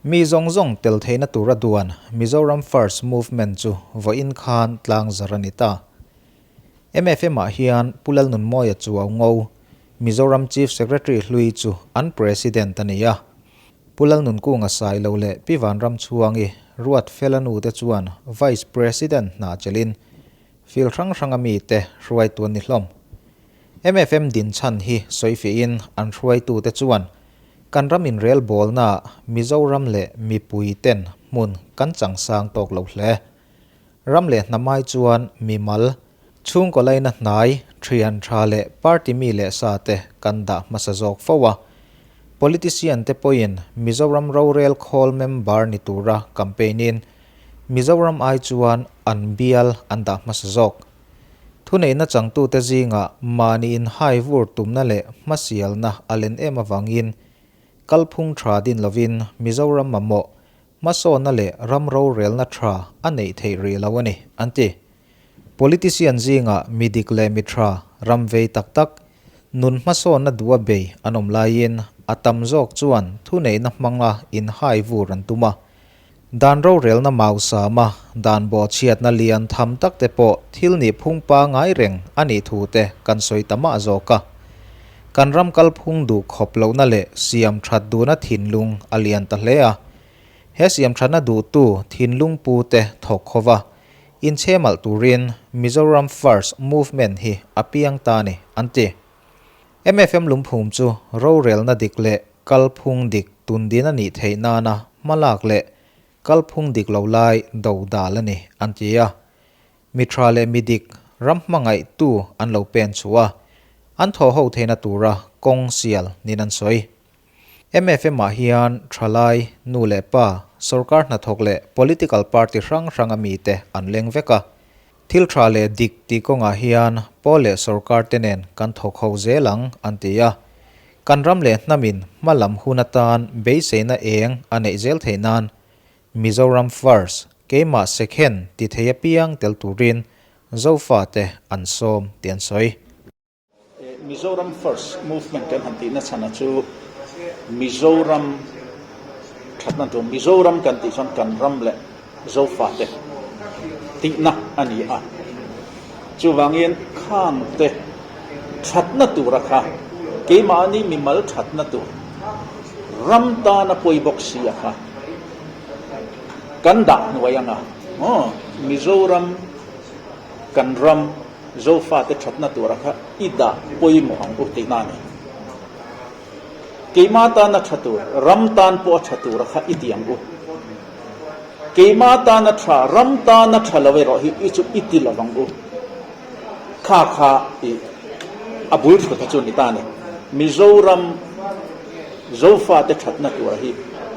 Mi zawng zawng tel theihna tura duan Mizoram First Movement chu vawiin khan tlangzar a ni ta. MFM-ah hian Pu Lalnunmawia Chuau Ngo, Mizoram Chief Secretary hlui chu an President a ni a. Pu Lalnunkunga Sailo leh Pi Vanramchhuangi Ruatfela nu te chuan Vice President hna chelhin Field hrang hranga mite hruaitu an ni hlawm. MFM din chhan hi sawifiahin an hruaitute chuan kan ram inrelbawlnaah Mizoram leh mipui ten hmun kan changsang tawk lo hle. Ram leh hnamai chuan mimal, chhungkaw laina hnai, thian tha leh party mi leh sa te kan dah hmasa zawk fo a. Politician te pawhin Mizoram rorel khawl member ni tura campaign-in Mizoram ai chuan an bial an dah hmasa zawk. Thuneihna changtute zingah mahni inhai vur tumna leh hmasialna a len em avangin kalphung tha din lovin Mizoram mamawh hmasawnna leh ram rorelna tha a neih theih rih lo a ni, an ti. Politician zingah mi dik leh mi tha, ram vei tak tak, nun hmasawnna duha bei an awm laiin a tam zawk chuan thuneihna hmanga inhai vur an tum a. Dan rorelna mausama dan bawhchhiatna lian tham tak te pawh thil nih phung pangai reng a nih thu te kan sawi ta mah zawk a. Kan ram kalphung duh khawp lohna leh siam that duhna thinlung a lian ta hle a. He siam thatna duhtu thinlung pu te thawk khawva inchhemalh turin Mizoram First Movement hi a piang ta a ni, an ti. MFM lungphum chu rorelna dik leh kalphung dik tundin a nih theih nana hmalak leh kalphung dik lo lai do dal a ni, an ti a. Mi tha leh mi dik ram hmangaihtu an lo pen chhuah a, an thaw ho theihna tura kawng sial niin an sawi. MFM-ah hian thalai, nu leh pa, sorkar hnathawk leh political party hrang hranga mite an leng vek a. Thil tha leh dik tih kawngah hian pawl leh sorkar te nen kan thawk ho zel ang, an ti a. Kan ram leh hnamin hma lam hun atan beiseina eng a neih zel theih nan Mizoram First, keimah second ti thei apiang tel turin Zofate an sawm tih an sawi. Mizoram First Movement kan han tihna chhana chu Mizoram thatna tur, Mizoram kan tih chuan kan ram leh Zofate tihna a ni a. Chuvangin khangte thatna tura kha keimahni mimal thatna tur ram tana pawi bawk si a kha kan dah hnuai anga Mizoram kan ram Zofate thatna tura kha i dah pawimawh ang u tihna a ni. Keima tana tha tur, ram tan pawh a tha tura kha i ti ang u. Keima tana tha, ram tana tha lo erawh hi i chu i ti lo ang u. Kha kha i a bul thu kha chu ni ta a ni. Mizoram Zofate thatna tura hi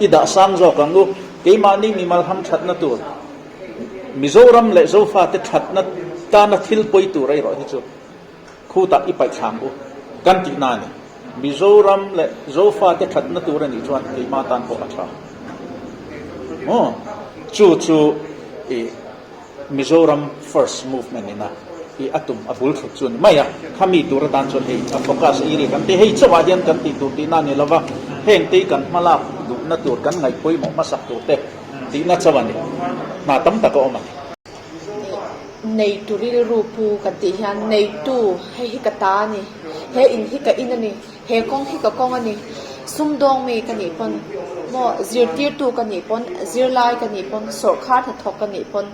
i dah sang zawk ang u. Keimahni mimal ham thatna tur. Mizoram leh Zofate thatna tana thil pawi tur erawh hi chu khutah i paih thlang u kan tihna a ni. Mizoram leh Zofate thatna tur a nih chuan keimah tan pawh a tha. Aw, chu chu i Mizoram First Movement ina i a tum a bul thut chu a ni mai a. Khami tur atan chuan hei a focus area kan ti. Hei chauhah hian kan tih tur tihna a ni lo va, hengte hi kan hmalak duhna tur kan ngaih pawimawh hmasak tur te, Tihna chauh a ni. Hna tam tak a awm a ni. Neitu rilru pu kan tih hian neitu hei hi ka ta a ni, he in hi ka in a ni, he kawng hi ka kawng a ni, sumdawng mi ka nih pawn maw zirtirtu ka nih pawn, zirlai ka nih pawn, sawrkhar hnathawk ka nih pawn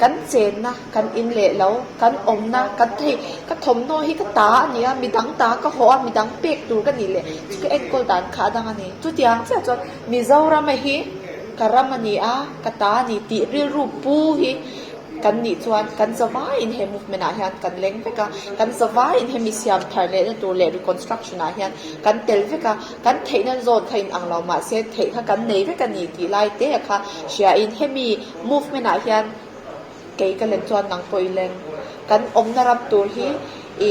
kan chenna kan in leh lo, kan awmna kan thei ka thawmhnaw hi ka ta a ni a, midang ta ka hawh a, midang pek tur ka nih leh chu ka enkawl dan kha a dang a ni. Chutiang chiah chuan Mizorama hi ka ram a ni a, ka ta a ni tih rilru pu hi kan nih chuan kan zavaiin he movement ah hian kan leng vek a, kan zavaiin hemi siam thar lehna tur leh reconstruction ah hian kan tel vek a, kan theihna zawn kha inang lo mahse theih kha kan nei vek a ni tih lai te kha hriain hemi movement ah hian Kei ka len chuan nang pawh i leng. Kan awmna ram tur hi i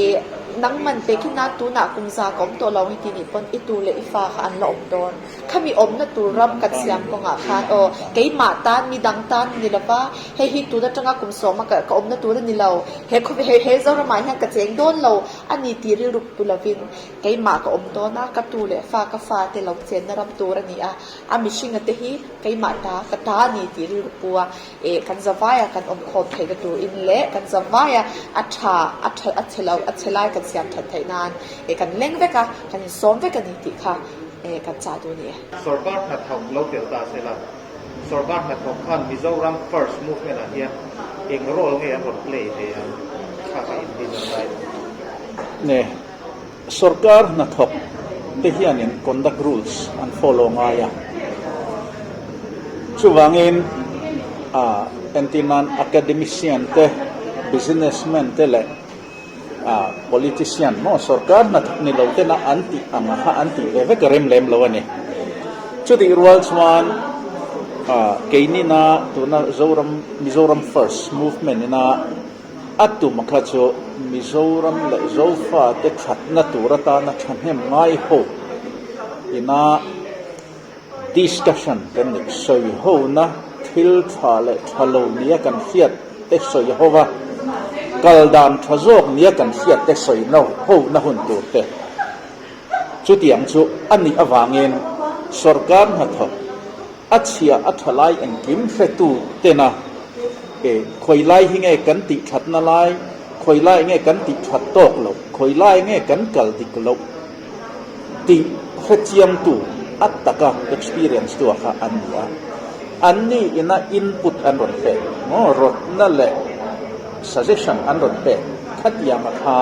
nangman tehkhin nan tunah kum za ka awm tawh lo ang i tih nih pawn i tu leh i fa kha an la awm dawn. Khami awmna tur ram kan siam kawngah khan aw keimah tan midang tan ni lova hei hi tun atanga kum sawma ka awmna tur a ni lo, he khawvel he he Zoramah hian ka cheng dawn lo a ni tih rilru pu lovin keimah ka awm dawn a, ka tu leh fa ka fa te lo chenna ram tur a ni a, a mihringa te hi keimah ta ka ta a ni tih rilru pu a. Eh, kan zavaia kan awm khawm theihna tur in leh kan zavaia a tha, a tha, a chhe lo, a chhe lai kan siam that theih nan eh kan leng vek a, kan insawm vek a ni tih kha eh kan chah duh a ni e. Sorkar hnathawk lo tel ta se la, sorkar hnathawk khan Mizoram First Movement ah hian eng role nge an rawn play ve ang kha ka inbizan lai a ni. Ne, Sorkar hnathawk te hianin conduct rules an follow ngai a, chuvangin ah entir nan academician te, businessman te leh ah politician maw sorkar hnathawk ni lo tena an tih ang kha an tih ve vek a rem lem lo a ni. Chutih rual chuan ah keinina tuna Zoram Mizoram First Movement ina A tum kha chu Mizoram leh Zofate thatna tur atana thahnem ngai ho ina discussion kan neih sawi hona thil tha leh tha lo nia kan hriat te sawi ho va, kal dan tha zawk nia kan hriat te sawi hona hun tur te. Chutiang chu a nih avangin sorkar hnathawk A chhia a tha lai engkim hretu tena e khawi lai hi nge kan tih thatna lai, khawi lai nge kan tih that tawk loh, khawi lai nge kan kal dik loh tih hrechiangtu a taka experience tu kha an ni a. An ni ina input an rawn pek maw rawtna leh suggestion an rawn pek khatianga kha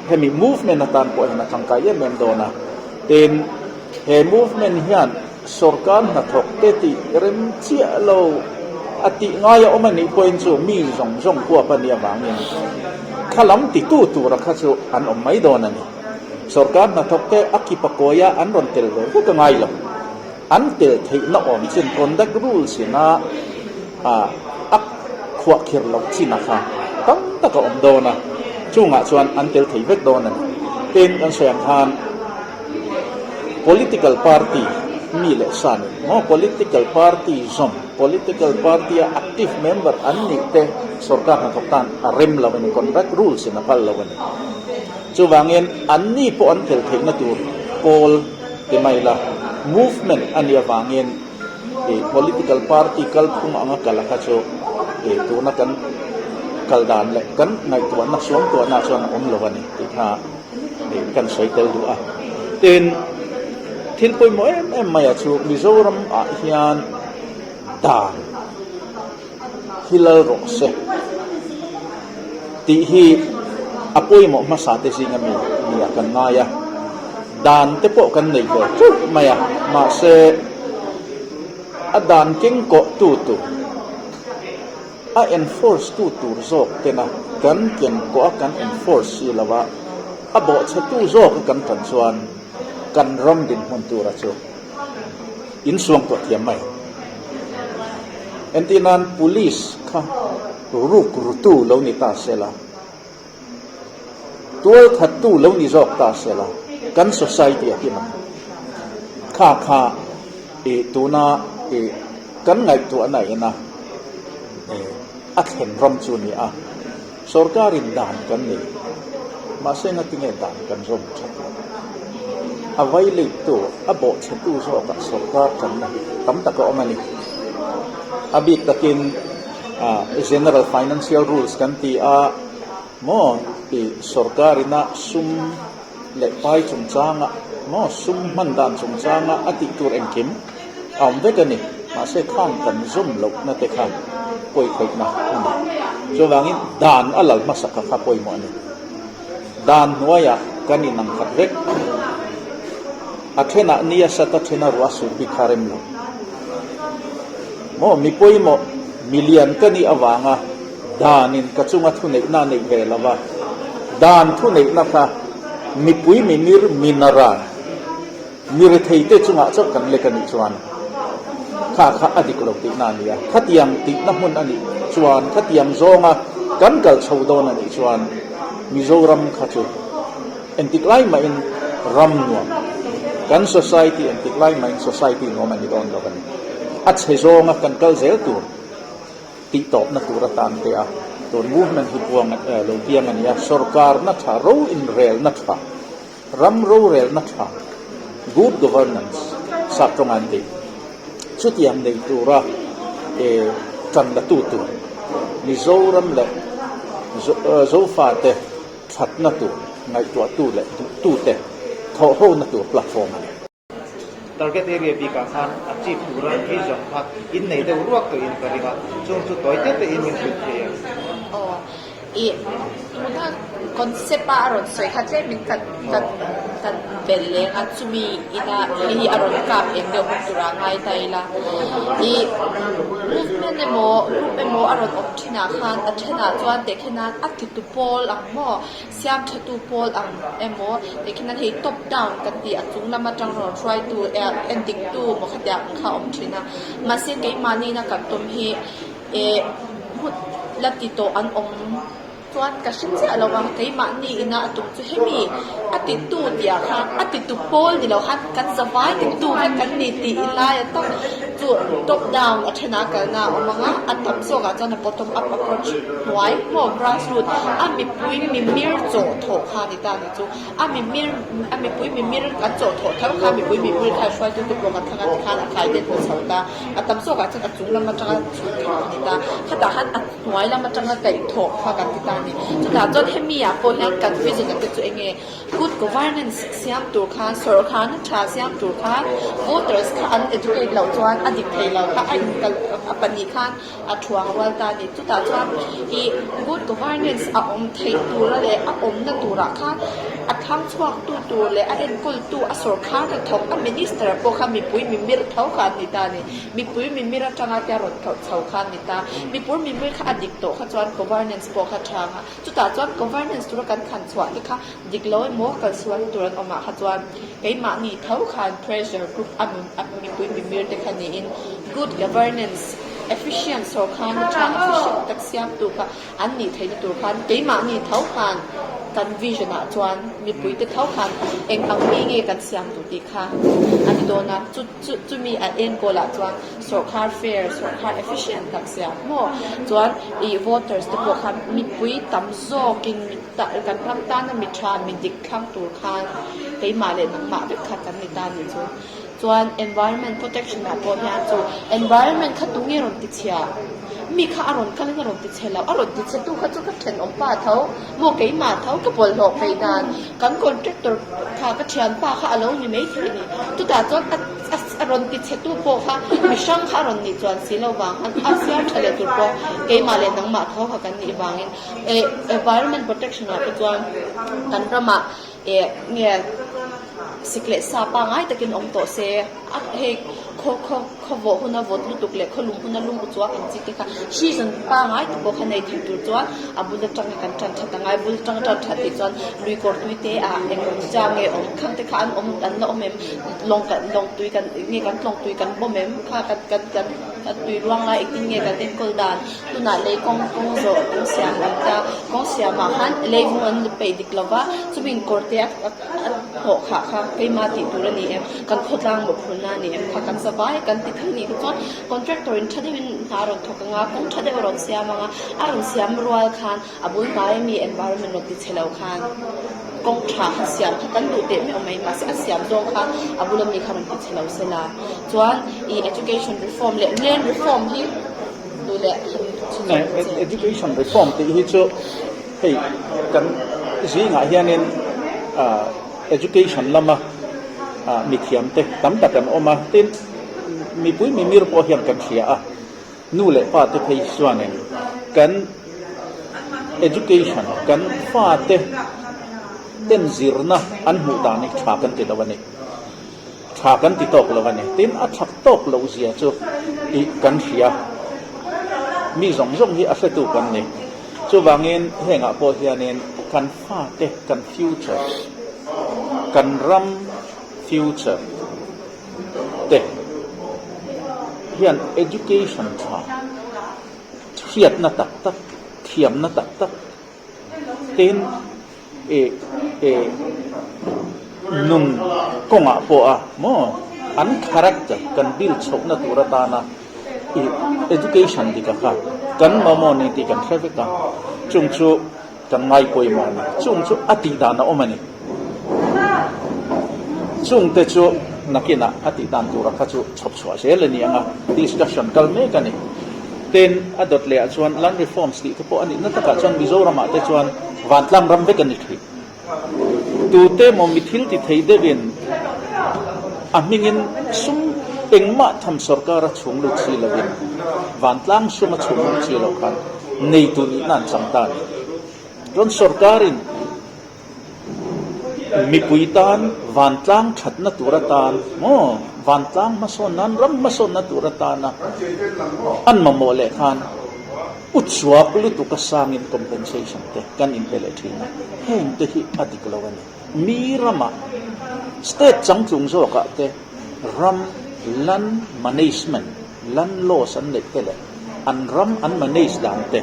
hemi movement atan pawh hian a tangkai em em dawn a. Tin, he movement hian Sorkar hnathawk te tih rem chiah lo a tih ngai a awm a nih pawhin chu mi zawng zawng huap a nih avangin kha lam titu tura kha chu an awm mai dawn a ni. Sorkar hnathawk te a kip a kawi a an rawn tel ve vek a ngai lo. An tel theihna awm chin conduct rules ina a khuahkhir loh chin a kha tam tak a awm dawn a, chungah chuan an tel thei vek dawn a ni. Tin, kan sawi ang khan. Political party mi leh sa nih maw political party zawm political party a active member an nih te sorkar hnathawk tan a rem lo a ni contract rules in a phal lo a ni chuvangin an ni pawh an tel theihna tur pawl ti mai la movement a nih avangin ih political party kalphung anga kal a kha chu ih tuna kan kal dan leh kan ngaihtuahna suangtuahna chuan a awm lo a ni tih kha. Ih kan sawi tel duh a. Tin, thil pawimawh em em mai ah chu Mizoram ah hian dan hi lal rawh se tih hi a pawimawh hmasa te zinga mi ni ah kan ngai a. Dan te pawh kan nei ve teuh mai a, mahse a dan keng kawh tu tur. A enforce tu tur zawk tena kan ken kawh a kan enforce si lo a, a bawhchhe tu zawk a kan tan chuan kan ram dinhmun tura chu insuang tuah thiam mai. Entir nan police kha ruk rutu lo ni ta se la, tual thattu lo ni zawk ta se la, kan society a him ang. Kha kha ih tuna ih kan ngaihtuahna ina ih a thlen ram chu a ni a, sorkarin dan kan nei, mahse ngatinge dan kan zawm that lo. A violate tu, a bawhchhetu zawkah sorkar tanna hi tam tak a awm a ni. A bik takin. General Financial Rules kan ti a maw tih sorkarina sum leh pai chungchanga maw sum hman dan chungchanga a tih tur engkim a awm vek a ni. Mahse khang kan zawm lohna te kha pawikhaihna a ni. Chuvangin dan a lal hmasa kha kha pawimawh a ni. Dan hnuaiah kan inang khat vek. A thenah ni a sat a thena ruah a sur bik kha rem lo. Maw mi pawimawh milian ka nih avanga danin ka chunga thuneihna a neih ve lo va, dan thuneihna kha mipui mimir minaran mi retheite chungah chauh kan lek a nih chuan kha kha a dik lo tihna a ni a, khatiang tihna hmun a nih chuan khatiang zawnga kan kal chho dawn a nih chuan Mizoram kha chu. Engtik lai mahin ram nuam, kan society engtik lai mahin society nuam a ni dawn lo a ni. A chhe zawnga kan kal zel tur tih tawpna tur atan te a tun movement hi puang lo piang a ni a, sorkarna tha, ro inrelna tha, Ram rorelna tha, good governance, sap tawnga an tih, chutiang nei tura tan la tu tur Mizoram leh Zofate thatna tur ngaihtuahtu leh duhtute thawhhona tur platform a ni. Target area bikah khan achieve tura vision kha innei deuh ruak tawhin ka ring a, chung chu tawi te tein min hrilh thei ang. Aw. Ih, tuna concept a a rawn sawi kha tlemin kan kan kan belh leng a, chumi ina hei hi a rawn kap eng deuh bawk tura ngai ta ila. Ih, movement emaw group emaw a rawn awm thinah khan a thenah chuan tehkhenan a titu pawl ang maw, siam thatu pawl ang emaw tehkhenan hei top down kan tih a chung lam atang rawn hruaitu eh endiktu maw khatiang ang kha a awm thin a. Mahse keimahniina kan tum hi. Eh, hmun la ti tawh an awm chuan ka hre chiah lo a, keimahni ina a tum chu hemi a titu tih ah khan a titu pawl ni lo khan kan zavai titu vek kan ni tih lai a tak chu top down a then ah kalna a awm ang a, a tam zawk ah chuan a bottom up approach hnuai maw grass root a mipui mimir chawh thawh kha a ni ta a ni chu a mimir a mipui mimir an chawh thawh tho kha mipui mimir kha hruaitu te pawh kan thlang a tikhan a khai te hmu chho ta. A tam zawkah chuan a chung lam atanga chhut thawh a ni ta. Khatah khan a hnuai lam atanga kaih thawh kha kan ti ta a ni. Chutah chuan hemi ah pawh hian kan vision a te chu eng nge good governance siam tur khan sawrkharna tha siam tur khan voters kha an educate loh chuan a dik thei lo kha a inkal a pahnih khan a thuang rual ta a ni. Chutah chuan ih good governance a awm theih tura leh a awmna turah khan a thlang chhuak tu tur leh a enkawl tu a sawrkhar hnathawk a minister pawh kha mipui mimir tho kha an ni ta a ni. Mipui mimir atanga te a rawn thlawh chho kha an ni ta. Mipui mimir kha a dik tawh kha chuan governance pawh kha tha ang a. Chutah chuan governance tura kan khan chhuah te kha dik lo emaw kalsual tur an awm ah kha chuan keimahni tho khan pressure group a mipui mimir te kha niin good governance efficient sawrkharna tha efficient tak siamtu kha an nih theihna tur khan keimahni tho khan kan vision ah chuan mipui te tho khan eng ang mi nge kan siam duh tih kha a ni dawn a chu chu chumi a enkawl ah chuan sawrkhar fair sawrkhar efficient tak siam maw chuan ih voters te pawh khan mipui tam zawkin kan ram tana mi tha mi dik thlang tur khan keimah leh nangmah vek kha kan ni ta a nih chu. Chuan environment protection ah pawh hian chu environment kha tunge rawn ti chhia? Mi kha a rawn kalin a rawn ti chhe lo, a rawn ti chhe tu kha chu ka thenawm pa tho maw keimah tho ka bawlhhlawh peih dan kan contractor kha ka thianpa kha a lo ni mai thei a ni. Chutah chuan a a rawn ti chhe tu pawh kha mi hrang kha a rawn nih chuan si lo vang khan a siam tha leh tur pawh keimah leh nangmah tho kha kan nih vangin eh environment protection ah te chuan kan ramah Eh nge sik leh sa pangai takin awm tawh se a hei khaw khaw khaw vawh huna vawt lutuk leh khaw lum huna lum uchuak ang chi te kha season pangai te pawh kha nei thei tur chuan a bul atanga kan tan that angai bul atanga tan that tih chuan lui kawr tui te ah eng awm cha nge awm khang te kha an awm an la awm em lawng kan lawng tui kan nge kan tlawng tui kan bawm em kha kan kan kan kan tui ruang lai engtin nge kan enkawl dan Tunah lei kawng kawng zawh kawng siam an ta, kawng siamah khan lei vung an peih dik lo va, chumi kawr te a hnawh khah kha keimah tih tur a ni em, kan khawtlang mawhphurhna a ni em kha kan zavai kan ti thei nih kha chuan contractor in tha deuhin hna a rawn thawk ang a, kawng tha deuh a rawn siam ang a, a rawn siam rual khan a bul hnai ami environment rawn ti chhe lo khan kawng tha kha siam kha kan duh teh meuh mai mahse a siam zawng kha a bul ami kha rawn ti chhe lo se la chuan ih education reform leh land reform hi. Education reform tih hi chu hei kan zingah hianin education lama mithiam te tam tak an awm a, tin mipui mimir pawh hian kan hria a, nu leh pa te phei chuanin kan education kan fate ten zirna an hmuh dan hi tha kan ti lo a ni. Tha kan ti tawk lo a ni. Tin, a chak tawk loh zia chu tih kan hria. Mi zawng zawng hi a hretu kan ni. Chuvangin hengah pawh hianin kan fate, kan future, kan ram future te hian education tha, hriatna tak tak, thiamna tak tak, tin, ih. E nun kawngah pawh a maw an character kan build chhohna tur atana i education dik a kha kan mamawh ni tih kan hre vek a, chung chu kan ngai pawimawh a ni, chung chu a tih dan a awm a ni. Chung te chu nakinah a tih dan tura kha chu chhawp chhuah zel a ni ang a, discussion kal mek a ni. Tin, a dawt leh ah chuan land reforms tih te pawh a nihna takah chuan Mizoramah te chuan vantlang ram vek a ni thin. Tute maw mi thil ti thei deuhin a hmingin sum engmah tham sorkar a chhung lut si loin vantlang sum a chhung lut si loh khan neitu nihna an chang ta a ni. Chuan sorkarin mipui tan vantlang thatna tur atan maw vantlang hmasawn nan ram hmasawnna tur atana an mamawh leh khan U chuak lutuk a sangin compensation te kan inpe leh thin a, heng te hi a dik lo a ni. Mi ramah state changtlung zawkah te ram land management, land laws an neih te leh an ram an manage dan te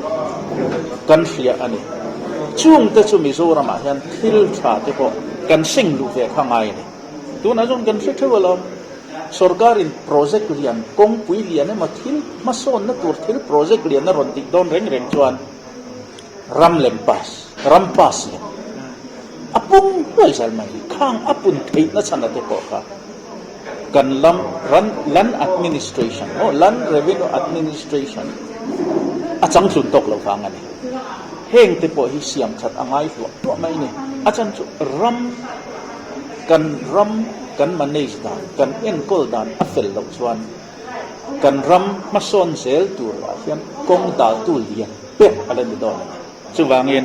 kan hria a ni. Chung te chu Mizoramah hian thil tha te pawh kan seng luh ve kha ngai a ni. Tunah chuan kan hre theuh alawm. Sorkarin project lian, kawngpui lian emaw thil hmasawnna tur thil project lian a rawn tih dawn reng reng chuan ram lem pass, ram pass lem a pung hluai zal mai hi. Khang a pun theihna chhan ate pawh kha kan lam ran land administration maw land revenue administration a changtlun tawk lo vang a ni. Heng te pawh hi siam that a ngai hluah hluah mai a ni. A chan chu ram kan ram kan manage dan, kan enkawl dan a fel loh chuan kan ram hmasawn zel tur ah hian kawng daltu lian ber a la ni dawn a ni. Chuvangin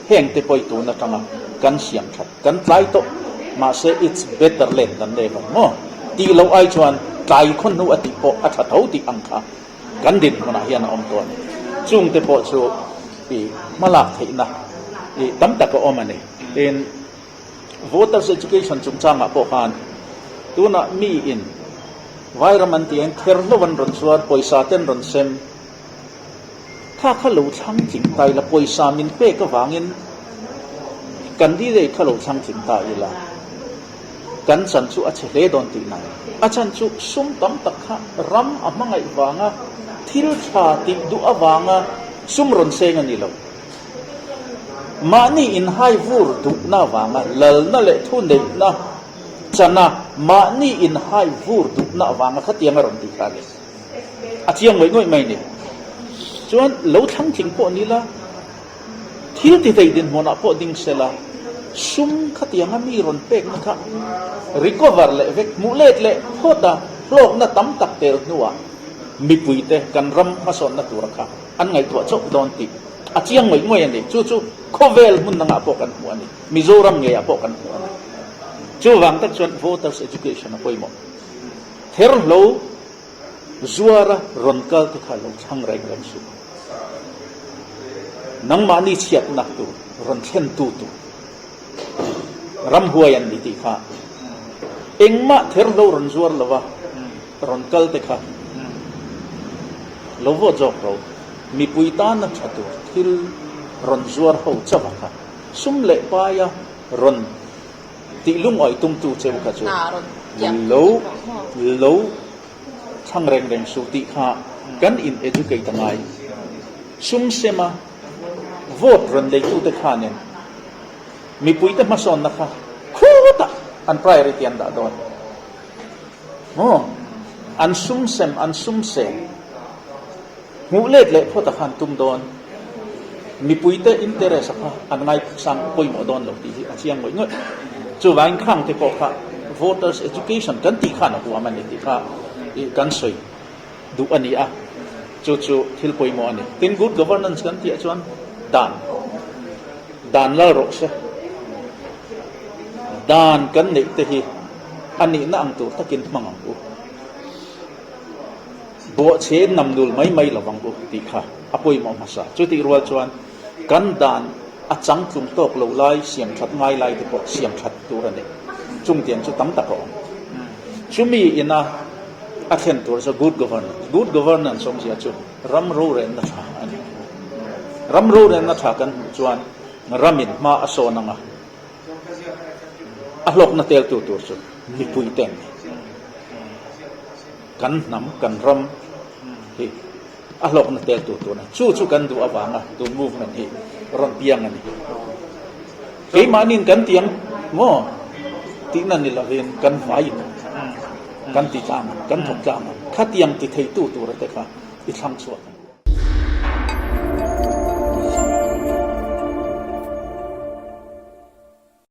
heng te pawh i tun atanga kan siam that kan tlai tawh mahse it's better late than never maw tih loh ai chuan tlai khaw hnu a tih pawh a tha tho tih ang kha kan dinhmunah hian a awm tawh a ni. Chungte pawh chu i hmalak theihna i tam tak a awm a ni. Tin, Voters Education chungchangah pawh khan tunah miin Vairam an tih ang kher hlo an rawn chuan pawisa te an rawn sem. Kha kha lo thlang tling ta ila, pawisa min pek avangin candidate kha lo thlang tling ta ila, kan chan chu a chhe hle dawn tih nai. A chan chu sum tam tak kha ram a hmangaih vanga thil tha tih duh avanga sum rawn seng a ni lo. Mahni inhai vur duhna avanga lalna leh thuneihna chana mahni inhai vur duhna avanga khatiang a rawn ti kha a ni. A chiang ngawih ngawih mai a ni. Chuan lo thlang tling pawh ni la, thil ti thei dinhmunah pawh ding se la, sum khatianga mi rawn pekna kha recover leh vek, hmuh let leh phawt a, hlawkna tam tak tel hnuah mipuite kan ram hmasawnna tura kha an ngaihtuah chauh dawn tih a chiang ngawih ngawih a ni. Chu chu khawvel hmun dangah pawh kan hmu a ni. Mizoram ngeiah pawh kan hmu a ni. Chuvang tak chuan voters education a pawimawh. Therhlo zuara rawn kal te kha lo thlang reng reng suh. Nangmahni chhiatna tur rawn thlen tu tur ramhuai an ni tih kha engmah therhlo rawn zuar lova rawn kal te kha lo vote zawk ro. Mipui tana tha tur thil rawn zuar ho chauh a kha sum leh paia rawn tih lungawi tumtu cheu kha chu lo lo thlang reng reng suh tih kha kan in educate a ngai. Sum sema vote rawn leitute khanin mipuite hmasawnna kha khutah an priority an dah dawn. Maw? An sum sem, an sum seng. Hmuh let leh phawt a khan tum dawn. Mipuite interest a kha an ngai sang pawimawh dawn lo tih hi a chiang ngawih ngawih. Chuvangin khang te pawh kha voters education kan tih khan a huam a ni tih kha kan sawi duh a ni a, chu chu thil pawimawh a ni. Tin, good governance kan tih ah chuan dan, dan lal rawh se. Dan kan neih te hi a nihna ang tur takin hmang ang u. Bawhchhe nam nul mai mai lo ang u tih kha a pawimawh hmasa. Chutih rual chuan kan dan a changtlung tawk lo lai siam that ngai lai te pawh siam that tur a ni. Chungtiang chu tam tak a awm. Chumi ina a thlen tur chu good governance. Good governance awmzia chu ram rorelna tha a ni. Ram rorelna tha kan hmuh chuan ramin hma a sawn ang a. A hlawkna teltu tur chu mipuite an ni. Kan hnam, kan ram hi a hlawkna teltu tur a ni. Chu chu kan duh avanga tun movement hi rawn piang a ni. Keimahniin kan ti ang maw tihna ni lovin kan vaiin kan ti tlang ang, kan thawk tlang ang. Khatiang ti theitu tura te kha i thlang chhuak ang.